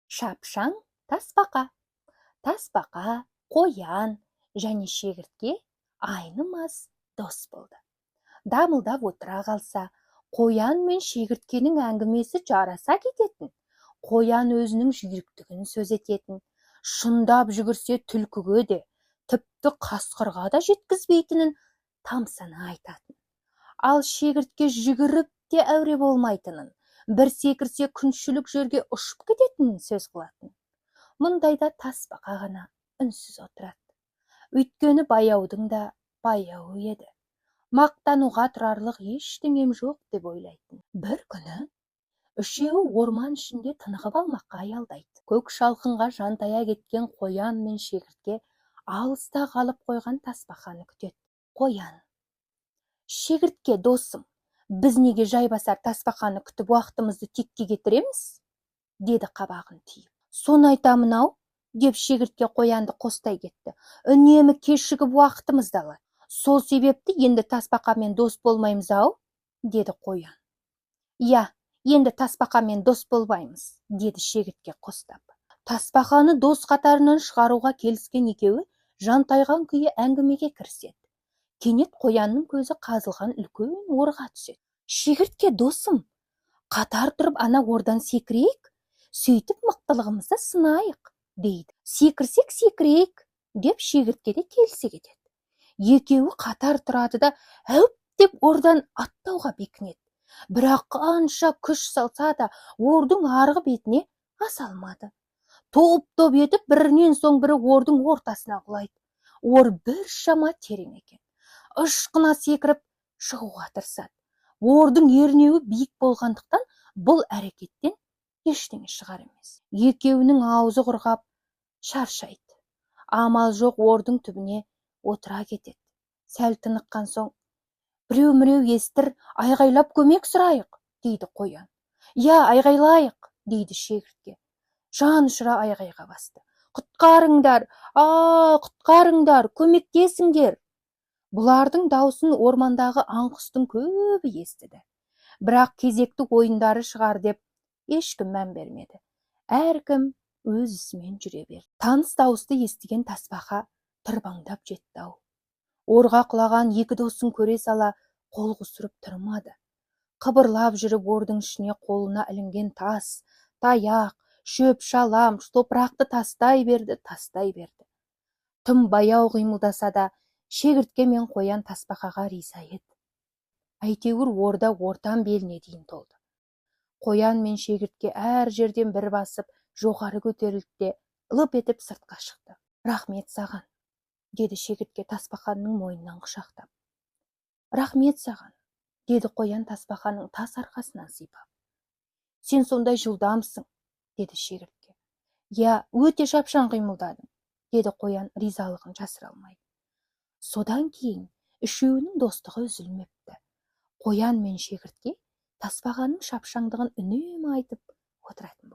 Шапшаң тасбақа. Тасбақа, қоян және шегіртке айнымас дос болды. Дамылдап отыра қалса, қоян мен шегірткенің әңгімесі жараса кететін. Қоян өзінің жүйріктігін сөз ететін. Шындап жүгірсе, түлкіге де, тіпті қасқырға да жеткізбейтінін тамсана айтатын. Ал шегіртке жүгіріп те әуре болмайтынын, бір секірсе, күншілік жерге ұшып кететінін сөз қылатын. Мұндайда тасбақа ғана үнсіз отырады. Өйткені баяудың да баяуы еді. Мақтануға тұрарлық ештеңем жоқ деп ойлайтын. Бір күні үшеуі орман ішінде тынығып алмаққа аялдайды. Көк шалқынға жантая кеткен қоян мен шегіртке алыста қалып қойған тасбақаны күтеді. Қоян: «Шегіртке досым, біз неге жайбасар тасбақаны күтіп, уақытымызды текке кетіреміз?» – деді қабағын түйіп. «Соны айтамын ау», – деп шегіртке қоянды қостай кетті. «Үнемі кешігіп, уақытымызды алады. Сол себепті енді тасбақамен дос болмаймыз ау», – деді қоян. «Иә, енді тасбақамен дос болмаймыз», – деді шегіртке қостап. Тасбақаны дос қатарынан шығаруға келіскен екеуі жантайған күйі әңгімеге кіріседі. Кенет қоянның көзі қазылған үлкен орға түседі. «Шегіртке досым, қатар тұрып ана ордан секірейік, сөйтіп мықтылығымызды сынайық», – дейді. «Секірсек, секірейік», – деп шегіртке де келісе кетеді. Екеуі қатар тұрады да, әуп деп ордан аттауға бекінеді. Бірақ қанша күш салса да, ордың арғы бетіне аса алмады. Топ топ етіп, бірінен соң бірі ордың ортасына құлайды. Ор біршама терең екен. Ышқына секіріп шығуға тырысады. Ордың ернеуі биік болғандықтан, бұл әрекеттен ештеңе шығар емес. Екеуінің аузы құрғап, шаршайды. Амал жоқ, ордың түбіне отыра кетеді. Сәл тыныққан соң: «Біреу міреу естір, айғайлап көмек сұрайық», – дейді қоян. «Иә, айғайлайық», – дейді шегіртке. Жан ұшыра айғайға басты: «Құтқарыңдар! А, құтқарыңдар, көмектесіңдер!» Бұлардың даусын ормандағы аң құстың көбі естіді. Бірақ кезекті ойындары шығар деп, ешкім мән бермеді. Әркім өз ісімен жүре берді. Таныс дауысты естіген тасбақа тырбаңдап жетті ау. Орға құлаған екі досын көре сала қол қусырып тұрмады. Қыбырлап жүріп, ордың ішіне қолына ілінген тас, таяқ, шөп шалам, топырақты тастай берді, тастай берді. Тым баяу қимылдаса да, шегіртке мен қоян тасбақаға риза еді. Әйтеуір, орда ортан беліне дейін толды. Қоян мен шегіртке әр жерден бір басып, жоғары көтерілді де, лып етіп сыртқа шықты. «Рахмет саған», – деді шегіртке тасбақаның мойнынан құшақтап. «Рахмет саған», – деді қоян тасбақаның тас арқасынан сипап. «Сен сондай жылдамсың», – деді шегіртке. «Иә, өте шапшаң қимылдадың», – деді қоян ризалығын жасыра алмай. Содан кейін үшеуінің достығы үзілмепті. Қоян мен шегіртке тасбақаның шапшаңдығын үнемі айтып отыратын.